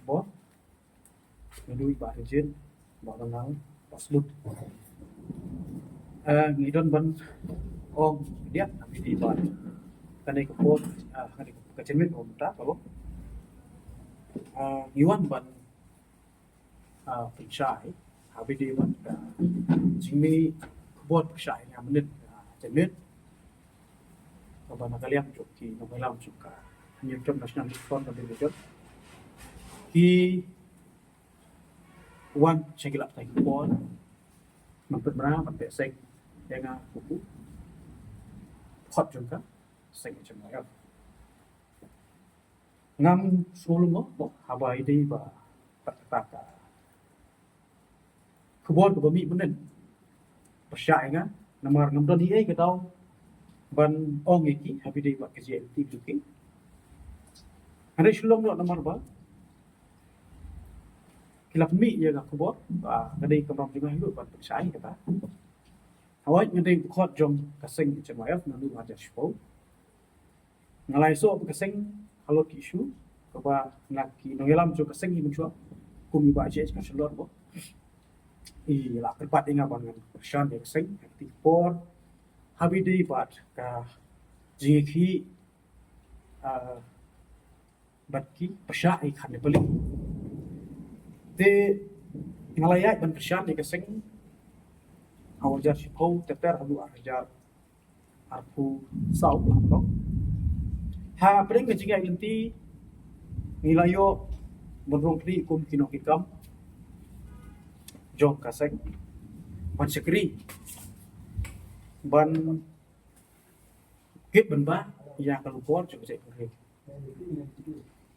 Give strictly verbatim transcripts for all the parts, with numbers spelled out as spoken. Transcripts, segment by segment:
Bor, ngi dei ba Rijin, ba Rangal, ba Slut. Eh, ngi don ban ong diat, ngi dei ba kane ka por, ah, kane ka jingmut ong ta ka lo. Ah, ngi wan ban, ah, pynshai ha video ban ka jingmih khubor pynshai nga mynnin, ah, jingmut. Kaba na ka liang jong ki nongïalam jong ka Hynñiewtrep National Youth Front ka Division. Ki wan sha ki lad tai ki por. Nang pynbna ban pynbna seng ïa nga kum u khot jong ka seng H M Y F. Ngam sngewlyngngoh mo haba ïadei ba pat kata ka khubor kaba mih mynnin. Pyrshah ïa nga namar ngam don ei ei ka daw ban ong ïa ki haba ïadei ba ka jingïaid lynti jong ki. Hynrei shu long noh namar ba ki la pynmih ïa ka khubor ba ka dei kamram jong nga hi ruh ban pyrshah ïa kata. Hawai nga dei u khot jong ka seng H M Y F naduh arhajar shiphew. Nga la ïasoh bad ka seng halor ki issue kaba na ki nongïalam jong ka seng hi mynshuwa kum i Bah J H Kharshylor mo. I la kyrpad ïa nga ban ngan kyrshan ïa ka seng ha kti por haba ïadei bad ka jingïakhih, ah, bad ki pyrshah ïa ka khane pali. Te nga la ïaid ban kyrshan ïa ka seng ha u arhajar shiphew ter ter haduh arhajar arphew saw la long. Ha pdeng ka jingïaid lynti ngi la ïoh ban rung kti kum ki nongkitkam jong ka seng ban shakri ban kit ban bah ïa ka longkor jong ka jaitbynriew.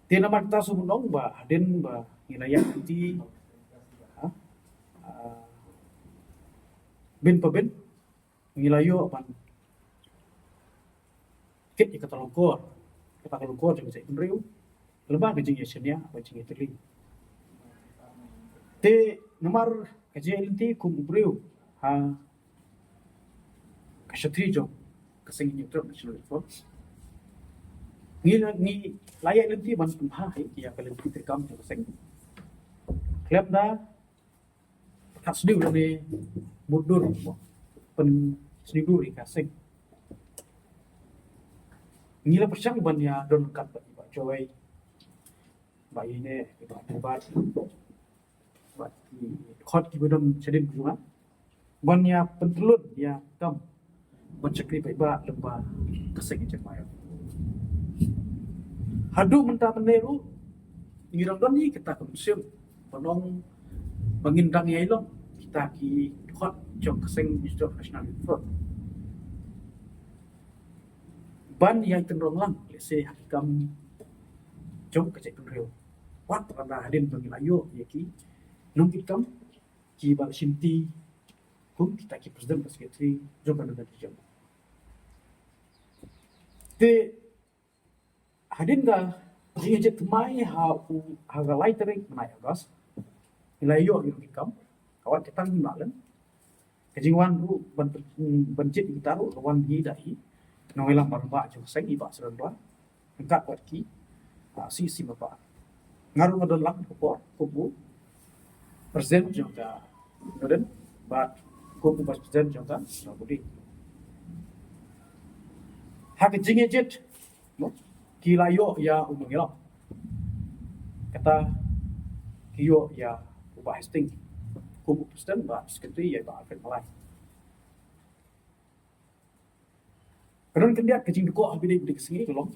Te namar kata shu ban ong ba hadien ba ngi la ïaid lynti, ha, ah, bin pa bin ngi la ïoh ban kit ïa kata longkor, kata ka longkor jong ka jaitbynriew lyngba ka jingïashaniah bad jingïatylli. Te namar ka jingïaid lynti kum u briew ha ka shathie jong ka seng Hynñiewtrep National Youth Front, ngi la, ngi la ïaid lynti ban pynbha ïa ka lynti treikam jong ka seng. Khlem da pynthah sniew lane mutdur, pynsniew dur ïa ka seng. Ngi la pyrshang ban ïadon ryngkat bad i Bah Joy, Bah Ine, i Bah Dubat, bad ki dkhot kiba don shadien jong nga ban ïa pyntlun ïa ka kam ban shakri paidbah lyngba ka seng H M Y F. Haduh mynta mynne ruh ngi dang don hi kata ka mynsiem ban ong ba ngin dang ïai long kita ki dkhot jong ka seng Hynñiewtrep National Youth Front ban ïai tynrong lang lehse ha ki kam jong ka jaitbynriew. Wat lada hadien ba ngi la ïoh ïa ki nongkitkam kiba la shimti kum kita ki president bad secretary jong ka Nongïalam Region. Te hadien ka jingïajied thymmai ha u, ha ka lai tarik bnai August, ngi la ïoh ïa ki kam, ka wan ka tang hi Maleng. Ka jingwan ruh ban, ban jied ïa kita ruh ka wan hi da i nongïalam rangbah jong ka seng i Bah Seren Bra ryngkat bad ki, ah, C C mapa. Nga ruh nga don lang ka por kum u president jong ka Northern bad kum u vice president jong ka North Budi. Ha ka jingïajied, no, ki la ïoh ïa u nongïalam. Kata ki ïoh ïa u Bah Hastings kum u president bad secretary ïa i Bah Alfred Malai. Ka don khyndiat ka jingdukok ha kane ka sngi ka long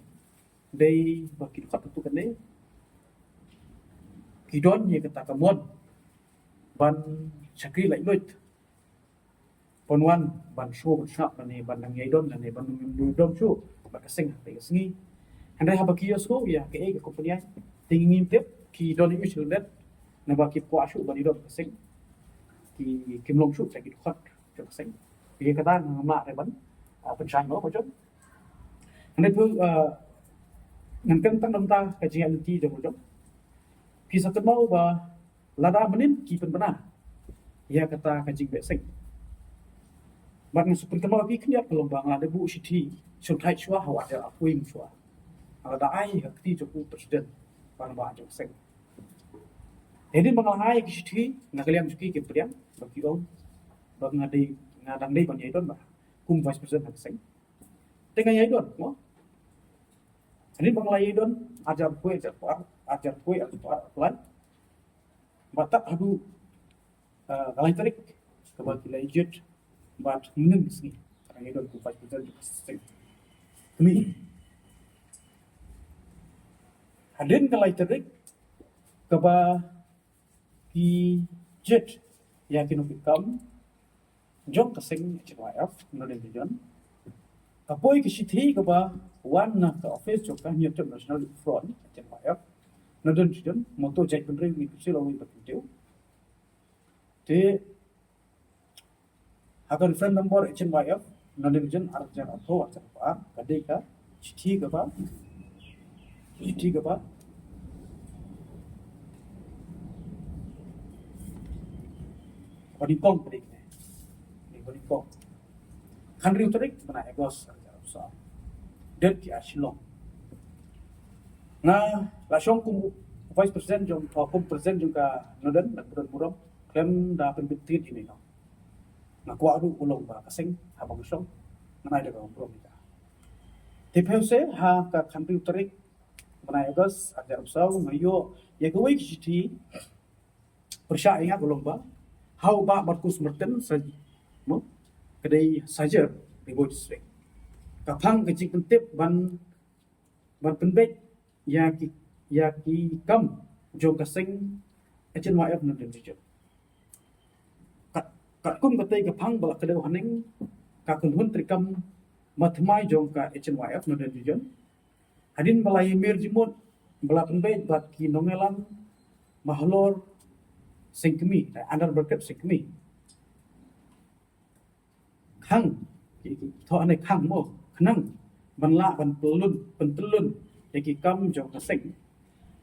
dei ba ki dkhot katto katne ki don ïa kata ka mon ban shakri laitluid, ban wan ban shu ban sngap lane ban nang ïai don lane ban nang ïai don shuh bad ka seng ha kane ka sngi. Hynrei haba ki ïohsngew ïa kaei ka company, te ngim tip ki don ïa u shu lyndet naba ki kwah shuh ban ïai don ka seng, ki, kim long shuh sha ki dkhot jong ka seng. Ïa kata ngam lah re ban, ah, pynshai mo ba jong. Hynrei phi, ah, ngan kren tang namar ka jingïaid lynti jong ba jong. Phi sa kynmaw ba lada mynnin ki pynbna ïa kata ka jingbeh seng. Bad ngan sa pynkynmaw ïa phi khyndiat ka long ba nga la dep buh shithi shyrkhei shuwa ha u arhajar arphew shuwa. Nga la da ai ha kti jong u president rangbah jong ka seng. Hadien ba nga la ai ki shithi na ka liang jong ki, ki pdiang ba ki ong ba nga dei, nga dang dei ban ïai don ba kum vice president ha ka seng. Te nga ïai don mo. Hadien ba nga la ïai don, arhajar arphew, arhajar arphew, arhajar arphew lai, ba tad haduh, ah, ka lai tarik kaba ki la jied bad mynnin ka sngi nga ïai don kum vice president ka seng. Kmie, hadien ka lai tarik kaba ki jied ïa kino ki kam jong ka seng H N Y F Northern Region, ka poi ka shithi kaba wan na ka office jong ka Hynñiewtrep National Youth Front H N Y F Northern Region, moto jaitbynriew, ngin pynshitom ïa ka, te ha ka reference number H N Y F Northern Region arhajar arphew, arhajar arphew ar, ka dei ka shithi kaba, shithi kaba, kaba nyngkong, ka dei kane, kaba nyngkong. Khathynriew tarik bnai August arhajar arphew saw. Date ki ai Shillong. Nga la shong kum vice president jong, kum president jong ka Northern, nga don burom khlem da pynbit tied ïa ino. Nga kwah ruh u long ba ka seng haba nga shong ngan ai da ka burom ïa ka. Te phi ïohi ha ka khathynriew tarik bnai August arhajar arphew saw nga ïoh ïa kawei ka shithi pyrshah ïa nga, ka long ba ha u Bah Marcus Martin, sa, mo, ka dei Sajer Ri Bhoi District, ka phang ka jingpyntip ban, ban pynbeit ïa ki, ïa ki kam jong ka seng H N Y F Northern Region. Kat, katkum katei ka phang ba la kdew haneng ka kynhun treikam ba thymmai jong ka H N Y F Northern Region, hadien ba la ïamir jingmut, ba la pynbeit bad ki nongïalam mahlor seng kmie, eh, under bracket seng kmie. Khang, ki, ki, thoh ane khang mo, khnang ban lah ban pyllun, pyntyllun ïa ki kam jong ka seng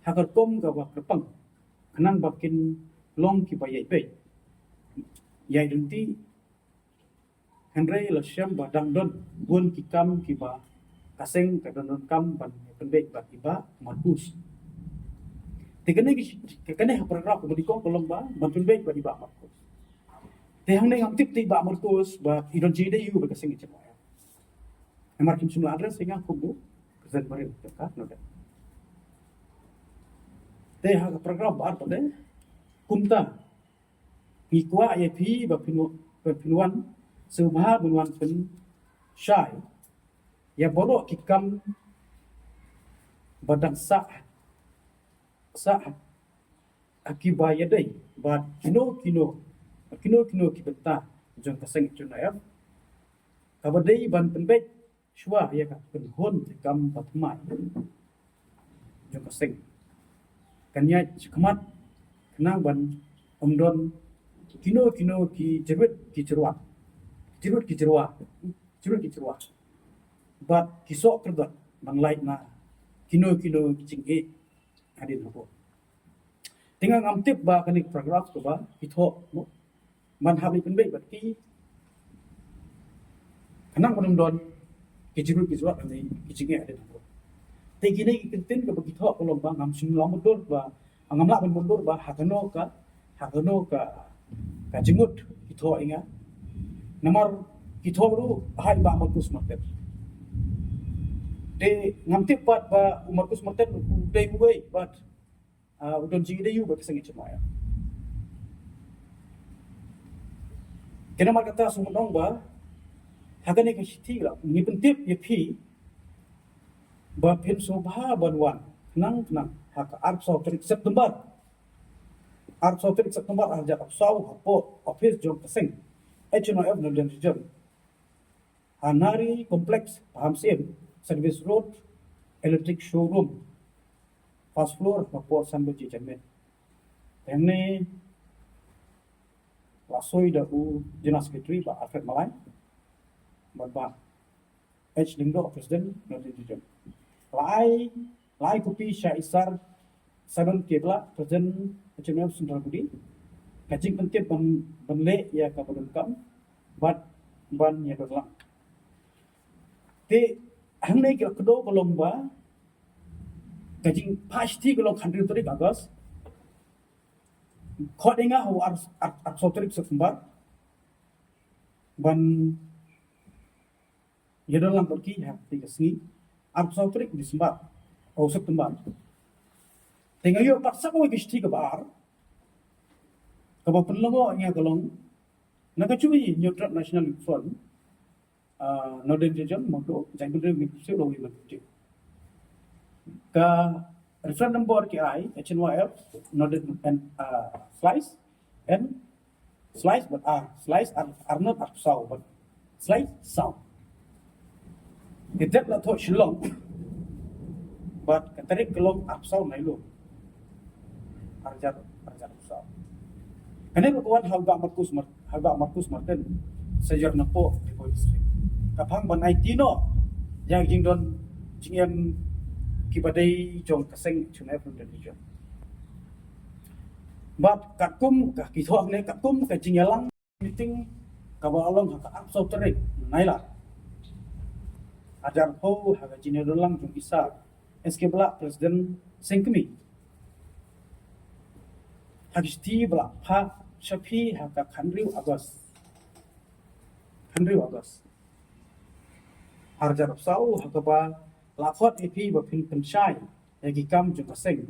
ha ka rukom kaba kyrpang, khnang ba kin long kiba ïai peit, ïai lynti, hynrei la shem ba dang don bun ki kam kiba ka seng ka don, donkam ban pynbeit bad i Bah Marcus. Te kane ki, kane ha paragraph kaba nyngkong ka long ba ban pynbeit bad i Bah Marcus. Te hangne ngam tip te i Bah Marcus ba i don jingïadei aiu bad ka seng H N Y F. Namar kim shym la address ïa nga kum u president barim jong ka Northern. Te ha ka paragraph ba ar pat, kumta ngi kwah ïa phi ba phin, ba phin wan sngewbha ban wan pynshai ïa baroh ki kam ba dang sah, sah ha kiba ïadei bad kino kino, kino kino ki bynta jong ka seng H N Y F, kaba dei ban pynbeit shuwa ïa ka kynhun treikam ba thymmai jong ka seng kan ïaid shakhmat khnang ban ym don kino kino ki jyrwit ki jyrwa, jyrwit ki jyrwa, jyrwit ki jyrwa bad ki soh kyrdoh ban lait na kino kino ki jingeh hadien habud. Te nga ngam tip ba kane ka paragraph kaba ki thoh mo ban hap ban pynbeit bad ki, khnang ban ym don ki jyrwit ki jyrwa ne ki jingeh hadien habud. Te kine ki kyntien kaba ki thoh ka long ba ngam shym lah mutdur ba, ngam lah ban mutdur ba ha kano ka, ha kano ka, ka jingmut ki thoh ïa nga. Namar ki thoh ruh ha i Bah Marcus Martin. Te ngam tip pat ba u Marcus Martin u dei uwei bad, ah, u don jingïadei aiu bad ka seng H N Y F. Te namar kata sngewbha ong ba ha kane ka shithi la ngi pyntip ïa phi ba phin sngewbha ban wan khnang khnang ha ka arphew saw tarik September, arphew saw tarik September arhajar arphew saw hapoh office jong ka seng H N Y F Northern Region, ha Nari Complex, Pahamsyiem, Service Road, Electric Showroom, first floor, hapoh san baje janmiet. Te hangne la soi da u General Secretary Bah Alfred Malai bad Bah H Lyngdoh, President Northern Region. La ai, la ai copy sha i Sir Simon K Blah, President H N Y F Central Body, ka jingpyntip ban, ban leh ïa kaba donkam bad ban ïadon lang. Te hangne ki la kdew ka long ba ka jingphah shithi ka long khathynriew tarik August. Khot ïa nga ha u ar, ar, arphew saw tarik September ban ïadon lang bad ki ha kata ka sngi, arphew saw tarik December, oh, September. Te nga ïoh pat sa kawei ka shithi kaba ar, kaba pynlyngngoh ïa nga ka long na ka jong i Hynñiewtrep National Youth Front, ah, Northern Region, Mawdoh, Jaintia Hills, Nongpoh, Lowei, Myntdu. Ka reference number ki ai, H N Y F, Northern and, ah, slash, and slash, bad ar, slash, ar, ar not, arphew saw, bad slash, saw. Ki dep la thoh Shillong, bad ka tarik ka long arphew saw Nailur. Arhajar, arhajar arphew saw. Kane ruh ka wan ha u Bah Marcus Mar-, ha u Bah Marcus Martin, Sajer Nongpoh, Ri Bhoi District. Ka phang ban aiti noh ïa ka jingdon jingem kiba dei jong ka seng H N Y F Northern Region. Bad katkum ka, ki thoh hangne, katkum ka jingïalang meeting kaba la long ha ka arphew saw tarik Nailar, arhajar arphew, ha ka jingïadon lang jong i Sir S K Blah, President Seng Kmie, ha ka shithi ba la phah sha phi ha ka khathynriew August. Khathynriew August arhajar arphew saw, ha kaba la khot ïa phi ba phin pynshai ïa ki kam jong ka seng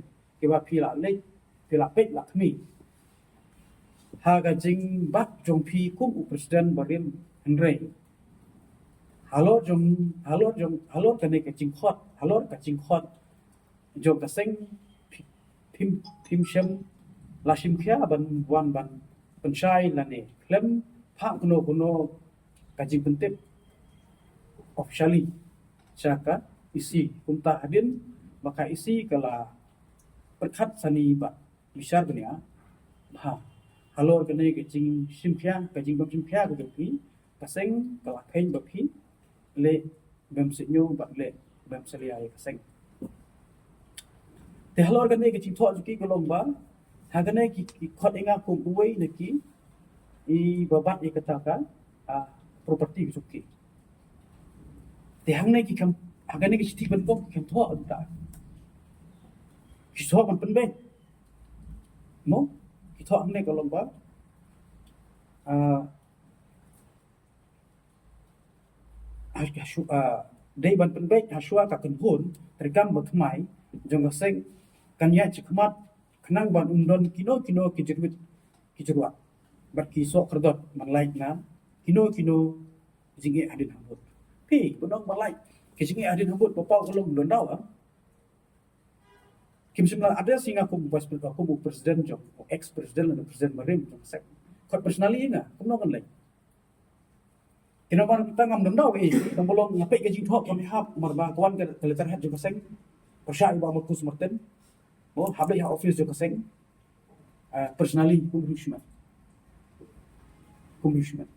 kiba phi la leh, phi la peit la khmih ha ka jingbat jong phi kum u President barim. Hynrei halor jong, halor jong, halor kane ka jingkhot, halor ka jingkhot jong ka seng, phi-, phim, phim shym la shim khia ban wan ban pynshai lane khlem phah kano kano ka jingpyntip officially sha ka E C. Kumta hadien ba ka E C ka la pyrkhat sani bad bishar bniah, ha, halor kane ka jingshim khia, ka jingbym shim khia ka jong phi, ka seng ka la kheiñ ba phi leh bym sniew bad leh bym salia ïa ka seng. Te halor kane ka jingthoh jong ki ka long ba ha kane ki, ki khot ïa nga kum uwei na ki, i ba bat ïa kata ka, ah, property ka jong ki. Te hangne ki kham, ha kane ki shithi ban kong ki kham thoh kata. Ki thoh ban pynbeit. Mo, ki thoh hangne ka long ba, ah, ha, ha shu-, ah, dei ban pynbeit ha shuwa ka kynhun treikam ba thymmai jong ka seng kan ïaid shakhmat khnang ban ym don kino kino ki jyrwit ki jyrwat bad ki soh khyrdot ban lait na kino kino jingeh hadien habud. Phi, ban ong ban lait ki jingeh hadien habud, ba paw ka long don daw, ah. Kim shym la address ïa nga kum vice president, kum u president jong, u ex president lane president barim jong ka seng. Khot personally ïa nga, kumno kan leh. Kine namar kata ngam don daw, eh, nang ba long nga peit ka jingthoh ka mihap, namar ba ka wan ka, ka letterhead jong ka seng. Pyrshah ïa u Bah Marcus Martin. Mo, hap leit ha office jong ka seng. Ah, personally, kum u Rishmat. Kum u Rishmat.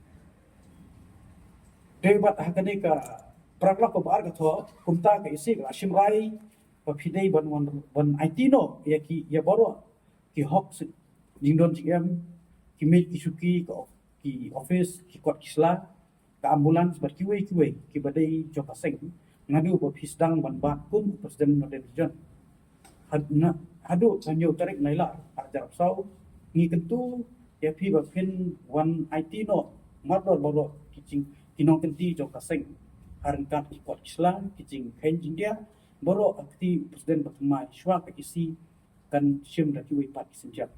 Dei bad ha kane ka paragraph kaba ar ka thoh, kumta ka E C ka la shim rai ba phi dei ban wan, ban aiti noh ïa ki, ïa baroh ki hok, jingdon jingem, ki miej ki shuki, ka of-, ki office, ki kot ki sla, ka ambulance bad kiwei kiwei kiba dei jong ka seng, naduh ba phi sdang ban bat kum u president Northern Region. Had-, na-, haduh ka hynñiew tarik Nailar arhajar arphew saw, ngi kyntu ïa phi ba phin wan aiti noh mardor baroh ki jing, ki nongkynti jong ka seng, ha ryngkat ki kot ki sla, ki jingkheiñ jingdiah baroh ha kti u president ba thymmai, shuwa ka E C kan shim da kiwei pat ki synshar.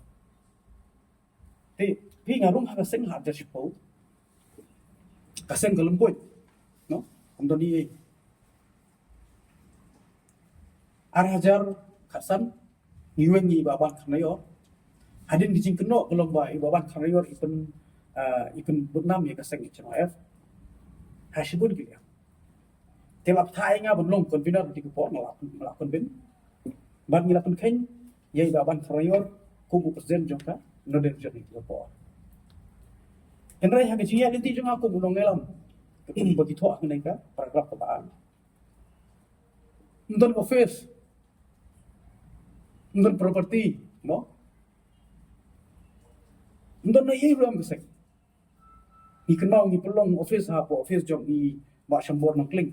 Te phi, nga rung ha ka seng ha arhajar shiphew. Ka seng ka lum buit, no? Kam don ei ei. Arhajar khatsan, ngi weng ïa i Bah Ban Kharnaior. Hadien ki jingkynnoh ka long ba i Bah Ban Kharnaior i pyn, ah, i pynbud nam ïa ka seng H N Y F ha shibun ki liang. Te la phah ïa nga ban long convener ha kata ka por, nga la, nga la convene. Bad ngi la pynkheiñ ïa i Bah Ban Kharnaior kum u president jong ka Northern Region ha kata ka por. Hynrei ha ka jingïaid lynti jong nga kum u nongïalam, ba ki thoh ha kane ka paragraph kaba ar, ym don office, ym don property, mo? Ym don ei ei ruh ha ka seng. Ngi kynmaw ngi pynlong office hapoh office jong i Bah Shambor Nongkling.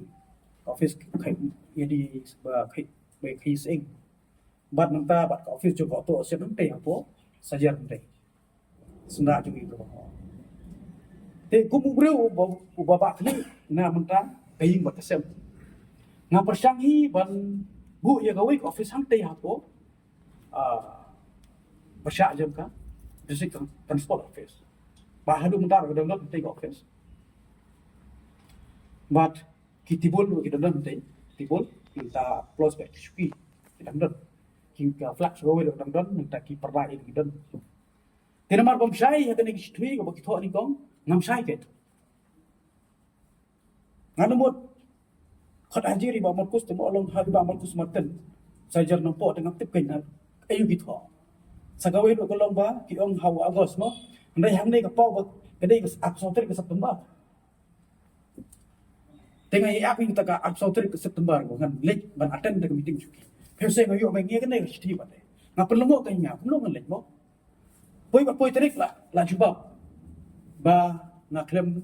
Office ka, ïa di ba ka, ba ka Sying. Bad nangta bad ka office jong ka auto station hangtei hapoh Sajer hangtei. Senda jong i. Te kum u briew uba, uba bah khlieh na mynta ka ïing bad ka sem, nga pyrshang hi ban buh ïa kawei ka office hangtei hapoh, ah, pyrshah jong ka District Transport Office. Ba haduh mynta ka dang don hangtei ka office. Bad ki table ki dang don hangtei, table, nangta plus bad ki shuki ki dang don. Ki, ka flask kawei dang don, nangta ki pyrda ki dang don. Te namar bym shai ïa kane ka shithi kaba ki thoh nyngkong, ngam shai keiñ. Nga mut khot hajir i Bah Marcus, te mo long ha i Bah Marcus Martin. Sa jar nampoh te ngam tip keiñ na aïu ki thoh. Sa kawei ruh ka long ba ki ong ha u August mo. Hynrei hangne ka paw ba ka dei ka arphew saw tarik ka September. Te nga ïa ap ïa kata ka arphew saw tarik September ba ngan leit ban attend da ka meeting shuki. Phi sngewthuh ba ngi kane ka shithi ba te nga pynlyngngoh ka ïa nga kumno ngan leit mo. Poi ba poi tarik la, la jubab ba nga khlem,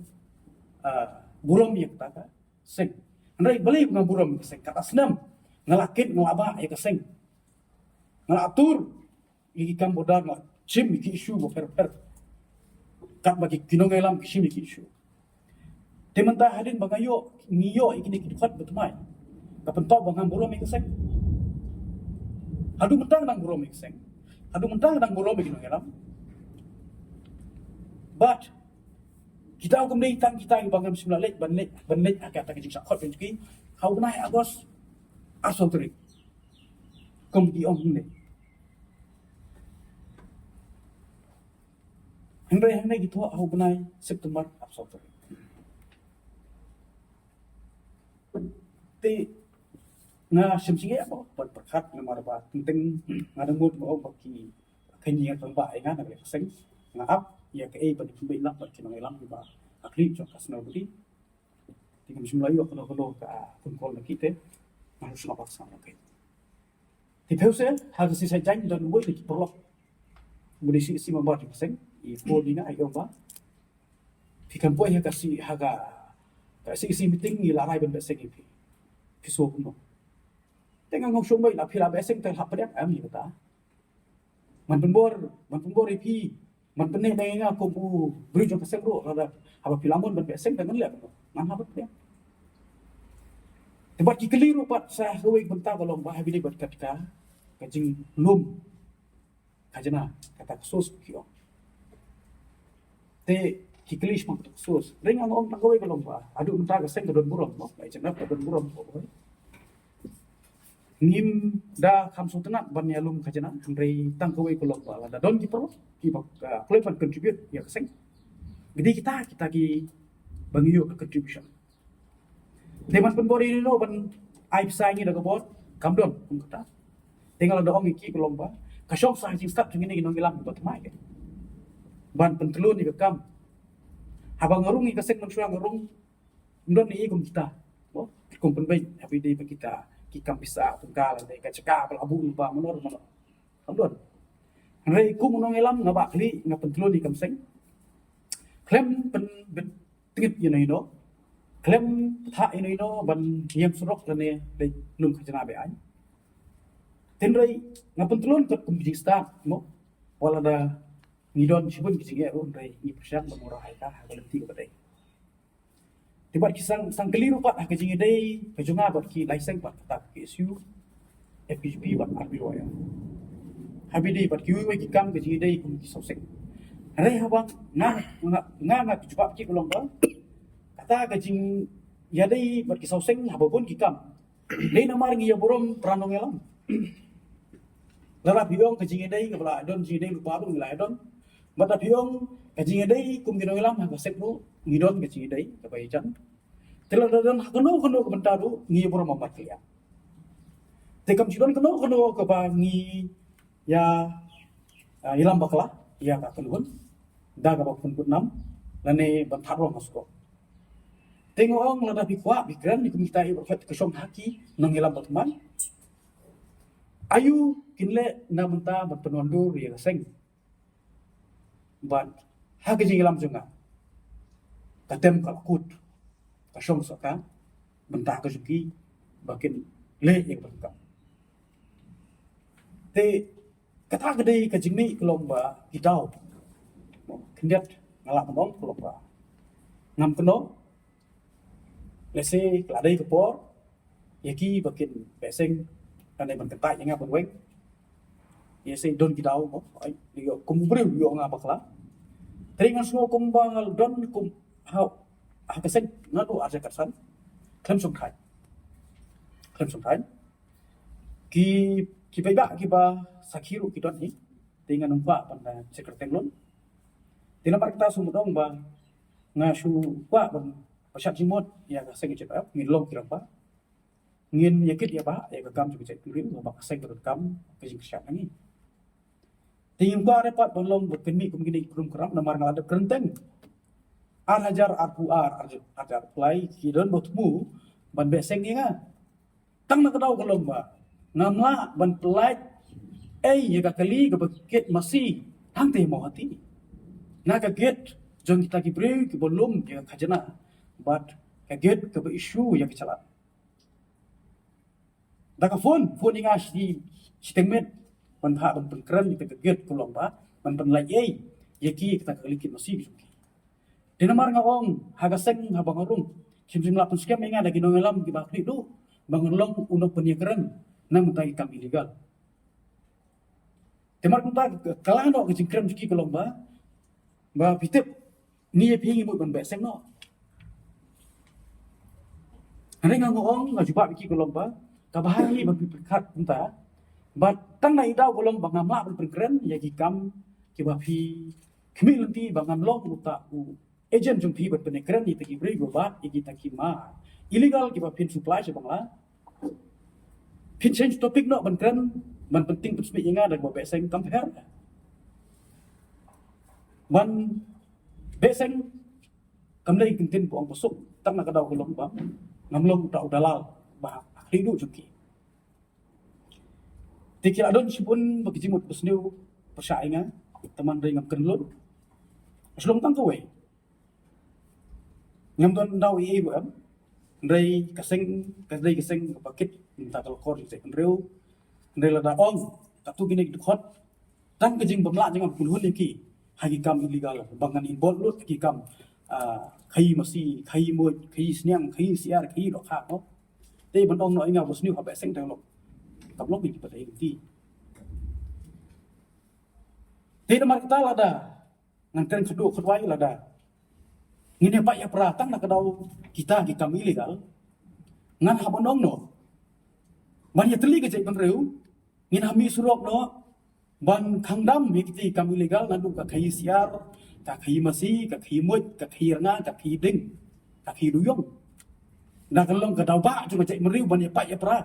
ah, burom ïa kata ka seng. Hynrei balei nga burom ïa ka seng? Kata snem nga la kit, nga la bah ïa ka seng. Nga la atur ïa ki kam border, nga shim ïa ki issue ba pher pher. Katba ki, ki nongïalam ki shim ïa ki issue. Te mynta hadien ba nga ïoh, ngi ïoh ïa kine ki dkhot ba thymmai, ka pynpaw ba ngam burom ïa ka seng. Haduh mynta nga dang burom ïa ka seng. Haduh mynta nga dang burom ïa ki nongïalam. Bad kita kumne tang kita ba ngam shym la leit ban leit, ban leit ha kata ka jingshah khot jong ki ha u bnai August arphew saw tarik. Kum ki ong hangne. Hynrei hangne ki thoh ha u bnai September arphew saw tarik. Te nga shim shisha ba ban pyrkhat namar ba teng teng nga dang mut ba ong ba ki kynja tang ba ïa nga na ka seng. Nga ap ïa kaei ban pynbeit lak bad ki nongïalam ba ha khlieh jong ka sngewbha. Te ngam shym la ïoh kano kano ka phone call na ki te. Nga sngewbha sngewbha. Te phi sngewthuh ha ka C C Hynñiewtrep don uwei na ki paralok. Uba dei C C member jong ka seng, i phone ïa nga, i ong ba phi khlem poi ha ka C, ha ka, ka C C meeting, ngi la rai ban beh seng ïa phi. Phi sngew kumno? Te nga ong shong bai, la phi la beh seng te la hap pdiang em ïa kata. Ban pynbor, ban pynbor ïa phi, ban pynneh na nga kum u briew jong ka seng ruh, lada haba phi la mon ban beh seng te ngan leh kumno? Ngan hap pdiang. Te bad ki kylli ruh pat sa kawei ka bynta ka long ba ha bynta bad kata ka jinglum khajna, kata ka source ki ong. Te ki kylli shaphang kata ka source. Hynrei nga ong tang kawei ka long ba haduh mynta ka seng ka don burom mo, ka jinglum ka don burom mo. Ngim da kham sngewtynnat ban ïalum khajna, hynrei tang kawei ka long ba lada don ki paralok kiba, ah, kloi ban contribute ïa ka seng, ki dei kita, kita kiba ngi ïoh ka contribution. Te ban pynbor ïa ino ban ai pisa ïa ngi da ka bor, kam don kum kata. Te nga la da ong ïa ki ka long ba ka shong sa ha jingstad jong ngi ne ki nongïalam ba thymmai ban pyntlun ïa ka kam. Haba nga rung ïa ka seng mynshuwa nga rung, ym don ïa i kum kita. Mo, kum pynbeit haba ïadei bad kita ki kam pisa, tyngka lane ka jaka ba la buh lypa, mano mano. Kam don. Hynrei kum u nongïalam nga bah khlieh, nga pyntlun ïa ka kam seng. Khlem pynbeit tngit ïa ino ino, khlem pynthah ïa ino ino ban ïeng surok lane leit lum khajna be-aiñ. Hynrei nga pyntlun kat kum ka jingstad mo, wat lada ngi don shibun ki jingeh ruh, hynrei ngi pyrshang ban wanrah ïa ka ha ka lynti kaba dei. Te bad ki sang, sang kylli ruh pat ha ka jingïadei ka jong nga bad ki lai seng pat, kata ka K S U, F K J P bad R P Y. Haba ïadei bad kiwei kiwei ki kam ka jingïadei kum ki sawseng. Hynrei haba nga, nga, nga, nga ka jubab ki ka long ba kata ka jingïadei bad ki sawseng haba bun ki kam, dei namar ngi ïa burom para nongïalam. Lada phi ong ka jingïadei kaba la don, jingïadei lypa ruh ngi la don. Bad lada phi ong ka jingïadei kum ki nongïalam ha ka seng ruh ngi don ka jingïadei kaba ïajan. Te lada don ha kano kano ka bynta ruh ngi ïa burom markylliang. Te kam ju don kano kano kaba ngi ïa, ah, ïalam bakla ïa ka kynhun da kaba pynbud nam lane ban thad rong ha suk. Te nga ong lada phi kwah phi kren ïa kum kita, ïa ka shong ha ki nongïalam ba thymmai, aïu kin leh na bynta ban pynwandur ïa ka seng? Bad ha ka jingïalam jong nga, ka tem ka la kut, ka shong sa ka bynta ka jong ki ba kin leh ïa ka bynta. Te kata ka dei ka jingmih ka long ba ki daw Khyndiat nga lah ban ong ka long ba ngam kynnoh, lehse ka la dei ka por ïa ki ba kin beh seng, lane ban kyntait ïa nga ban weng. Ïa se don ki daw mo, ai, ïoh kum u briew ïoh nga bakla. Te ngan sngew kumba nga don kum ha, ha ka seng naduh ar hajar khatsan. Khlem shongthait. Khlem shongthait. Ki, ki paidbah kiba sakhi ruh ki don hi. Te ngan ym kwah ban, eh, shakri teng lun. Te namar kata shu mut ong ba nga shu kwah ban pynshad jingmut ïa ka seng H F F, ngin long ki rangbah. Ngin ïa kit ïa ba ïa ka kam jong ka jaitbynriew, ba ka seng ka donkam ka jingkyrshan na ngi. Te ngim kwah re pat ban long ba kynmiah kum kine ki krum kram, namar nga la dep kren teng. Ar hajar arphew ar, ar hajar arphew lai, ki don ba thmu ban beh seng ïa nga. Tang na ka daw ka long ba ngam lah ban pyllait ei ïa ka kali kaba kit masi hangtei Mawhati. Na ka gate jong kita ki briew kiba lum ïa ka khajna bad ka gate kaba issue ïa ka challan. Da ka phone, phone ïa nga shi, shiteng miet ban phah ban pynkren ïa ka gate ka long ba ban pynlait ei ïa ki kita ka kali kit masi ki jong ki. Te namar nga ong ha ka seng haba nga rung, kim shym la pynskhem ïa nga da ki nongïalam kiba khlieh duh ba ngan long u nongpynïakren na bynta ki kam illegal. Te namar kumta ka la noh ka jingkren jong ki ka long ba, ba phi tip ngi ïa phi ngi mut ban beh seng noh. Hynrei nga ong nga jubab ïa ki ka long ba kaba ha ngi ban pyrkhat kumta, bad tang na i daw ka long ba ngam lah ban pynkren ïa ki kam kiba phi khmih lynti ba ngan long uta u agent jong phi ban pynïakren ïa kita ki briew ba bat ïa kita ki mar illegal kiba phin supply sha Bangla. Phin change topic noh ban kren, ban pynting pynsmit ïa nga da kaba beh seng, kam pher. Ban beh seng kam dei ka kyntien ba ong ba suk, tang na ka daw ka long ba ngam long uta u dalal ba ha khlieh duh jong ki. Te ki la don shibun ba ki jingmut ba sniew pyrshah ïa nga, tangba hynrei ngam kren lut. Shu long tang kawei. Ngam don daw ei ei ruh em. Hynrei ka seng, ka dei ka seng kaba kit na bynta ka longkor jong ka jaitbynriew. Hynrei lada ong katto kine ki dkhot, tang ka jingbymlah jong nga ban kynhun ïa ki ha ki kam illegal, ba ngan involve lut ha ki kam, ah, khaïi masi, khaïi muid, khaïi sniang, khaïi syiar, khaïi dohkha mo. Te ban ong noh ïa nga ba sniew ha beh seng te long, kam long ïa ki pateng lynti. Te namar kata lada ngan kren khatduh khatwai, lada ngin ïa pait ïa pra tang na ka daw kita ki kam illegal, ngan hap ban ong noh ban ïatylli ka jaitbynriew, ngin hap mih surok noh ban khang dam ïa kita ki kam illegal, naduh ka khaïi syiar, ka khaïi masi, ka khaïi muid, ka khaïi rnga, ka khaïi ding, ka khaïi duyong. Na ka long ka daw ba jong ka jaitbynriew ban ïa pait ïa pra.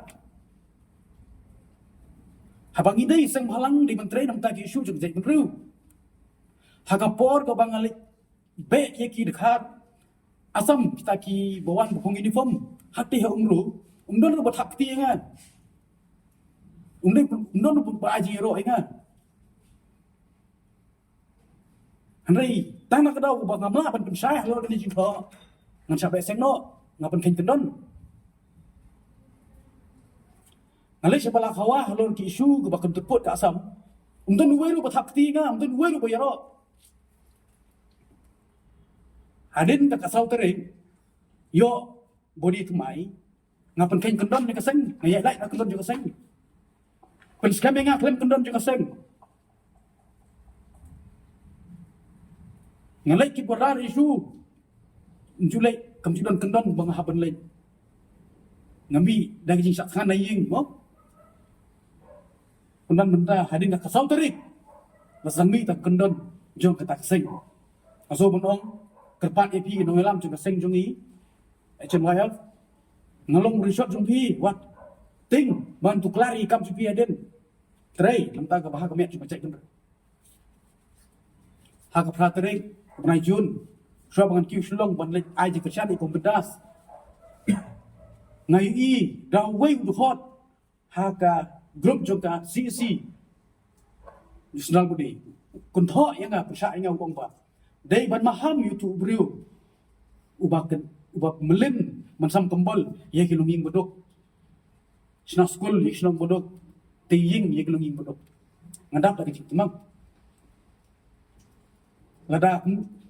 Haba ngi dei seng bhalang dei ban trei na bynta ki issue jong ka jaitbynriew. Ha ka por kaba nga leit beh ïa ki dkhar Assam, kita kiba wan ba phong uniform, hangtei ha Umru, um don ruh ba thap kti ïa nga. Um dei, um don ruh ba ai jingïaroh ïa nga. Hynrei tang na ka daw ba ngam lah ban pynshai halor kane ka jingthoh, ngan shah beh seng noh, nga pynkheiñ kyndon. Nga leit sha Balakhawa halor ki issue kaba kynturput ka Assam, um don uwei ruh ba thap kti ïa nga, um don uwei ruh ba ïaroh. Hadien ka, ka saw tarik, ïoh body thymmai, nga pynkheiñ kyndon jong ka seng, nga ïaid lait na kyndon jong ka seng. Pynskhem ïa nga khlem kyndon jong ka seng. Nga leit ki border issue, ym ju leit, kam ju don kyndon ba nga hap ban leit. Nga mih da ka jingshah thngan na ïing mo. Kumta mynta hadien ka saw tarik, nga sdang mih da ka kyndon jong kata ka seng. Nga shu ban ong, kyrpad ïa phi ki nongïalam jong ka seng jong ngi, H M Y F, nga long ri shot jong phi, wat tieng ban tuklar ïa ki kam jong phi hadien. Trei na bynta kaba ha ka miat jong ka jaitbynriew. Ha ka phra tarik u bnai Jun, shuwa ba ngan kiew Shillong ban leit ai jingkyrshan ïa ka Byndas, nga ïohi da uwei u dkhot ha ka group jong ka C E C, National Body, kynthoh ïa nga, pyrshah ïa nga, u ong ba dei ban maham ïa uto u briew uba kyn-, uba mlien ban sam kambal ïa ki longïing baduk, shna skul ïa ki shnong baduk, te ïing ïa ki longïing baduk. Nga dap da ka jingtymmen. Lada,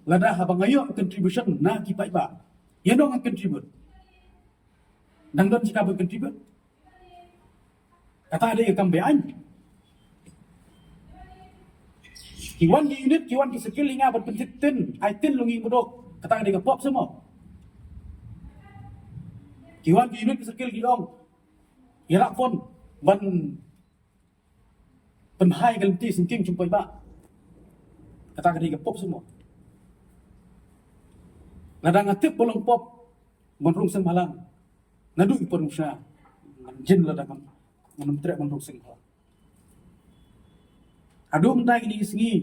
lada haba nga ïoh contribution na ki paidbah, ïa nong nga contribute. Dang don jaka ban contribute. Kata dei ka kam beaiñ. Ki wan ki unit, ki wan ki circle ïa nga ban pynthiktin, ai tin lung i mudok. Kata dei ka pop semua. Ki wan ki unit ki circle ki ong, ïarap fund ban pynhai ka lynti sngewthuh jong paidbah. Kata ka dei ka pop semua. Lada nga tip ba long pop ban rung seng bhalang, naduh i por nusha, ngan jin lada ngam, ngam treh ban rung seng bhalang. Haduh mynta kine ki sngi,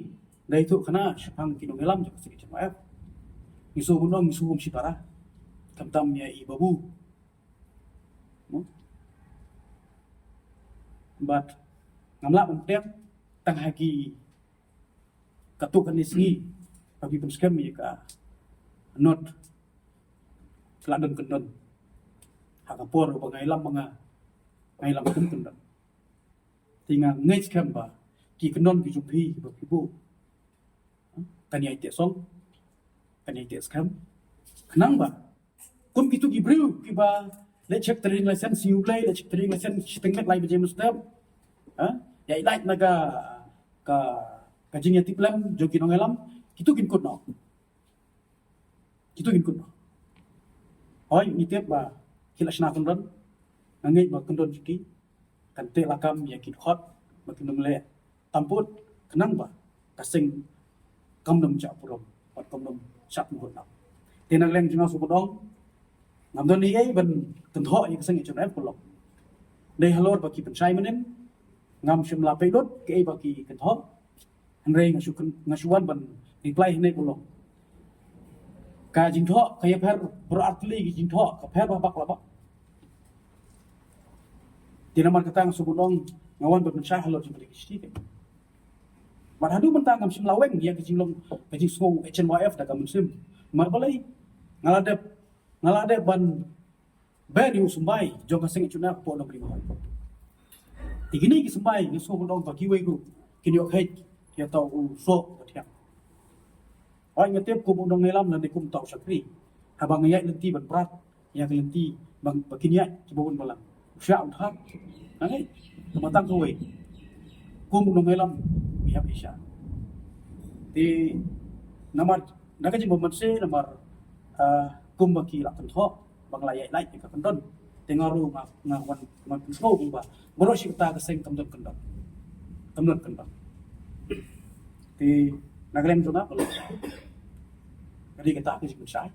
dei tu kane shaphang ki nongïalam jong ka C K H N Y F. Ngi shu ban ong, ngi shu um shipara. Khamtam ïa i Babu. Bad ngam lah ban pdiang tang ha ki katto katne sngi ba phi pynskhem ïa ka not. Ka la don kyndon ha ka por ba nga ïalam, ba nga ïalam kum kyndon. Te nga ngeit skhem ba ki kyndon ki jong phi ba phi buh kan ïai teh song, kan ïai teh skhem. Khnang ba kum kitu ki briew kiba leit check trading license, shu leit check trading license shiteng met lai baje mynstep, ha, ïai lait na ka, ka, ka jingïatiplem jong ki nongïalam, kitu kin kut noh. Kitu kin kut noh. Hooid, ngi tip ba ki la shna kyndon, nga ngeit ba kyndon jong ki kan teh lakam ïa ki dkhot ba kin ym leh tam pud, khnang ba ka seng kam nym jah burom bad kam nym jah pyngut noh. Te na ka liang jong nga shu ban ong, ngam don ei ei ban kynthoh ïa ka seng H N Y F, ka long dei halor ba ki pynshai mynnin. Ngam shym la peit lut kaei ba ki kynthoh. Hynrei nga shu kyn-, nga shu wan ban reply hangne, ka long ka jingthoh ka ïapher, baroh artylli ki jingthoh ka pher ba bak la bak. Te namar kata nga shu ban ong, nga wan ban pynshai halor jingpynlong ki shithi. Bad haduh mynta ngam shym la weng ïa ka jinglong, ka jingsngew H N Y F da ka mynsiem. Namar balei? Nga la dep, nga la dep ban ber ïa u symbai jong ka seng H N Y F hapoh Nongri Mahoi. Te kine ki symbai nga shu ban ong ba kiwei ruh kin ïoh kheit ïa uta u soh ba thiang. Hooid, nga tip kum u nongïalam lane kum uta u shakri, haba nga ïaid lynti ban brat ïa ka lynti ba, ba kin ïaid kiba bun balang, u shah u thad. Nga ngeit, kaba tang kawei, kum u nongïalam, u ïap u shah. Te namar da ka jingbym mynsiem, namar, ah, kumba ki la kynthoh ba nga la ïaid lait ïa ka kyndon. Te nga ruh nga, nga wan, nga pynsngew ba baroh shi katta ka seng kam don kyndon. Kam don kyndon. Te na ka liang jong nga, ka dei kata ka jingpynshai.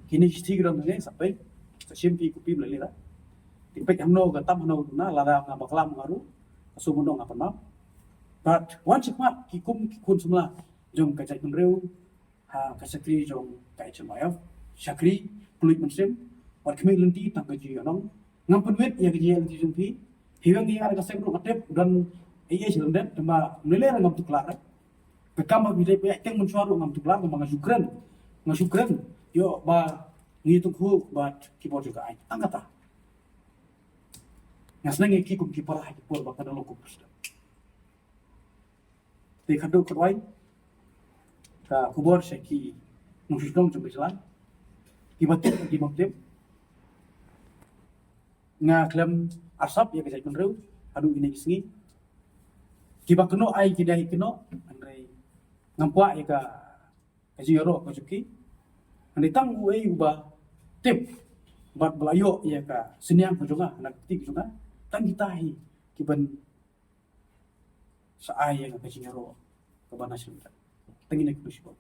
Kine ki shithi ki don hangne, sa peit, sa shim phi copy lei lei. Te peit hangno ka tam, hangno ka duna, lada nga bakla ma nga ruh, ka shu ban ong nga pan map. Bad wan shakhmat ki kum ki khun samla jong ka jaitbynriew ha ka shakri jong ka H N Y F, shakri, khlem mynsiem, wat khmih lynti tang ka jingïohnong. Ngam pynwit ïa ka jingïaid lynti jong phi. Phi weng ïa ka seng ruh, nga tip u don ei ei sha lyndet, tangba ym lei lei ruh ngam tuklar. Ka kam ba phi dei phi ïaid teng mynshuwa ruh ngam tuklar, tangba nga shu kren, nga shu kren ïoh ba ngi ïatyngkhuh bad ki bor jong ka aiñ. Tang kata. Nga sneng ïa ki kum ki para ha ki por ba ka dang long kum president. Te khadduh khadwai ka khubor sha ki nongshong shnong jong ka jylla, kiba tip, kiba tip. Nga khlem arsap ïa ka jaitbynriew haduh kine ki sngi. Kiba kynnoh ai ki dei kynnoh, hynrei ngam kwah ïa ka, ka jingïaroh ka jong ki. Hynrei tang uei uba tip bad ba la ïoh ïa ka synñiang ka jong nga na ka kti ka jong nga, tang kita hi kiban sa ai ïa nga ka jingïaroh kaba na shisha. Tang kine, khublei shibun.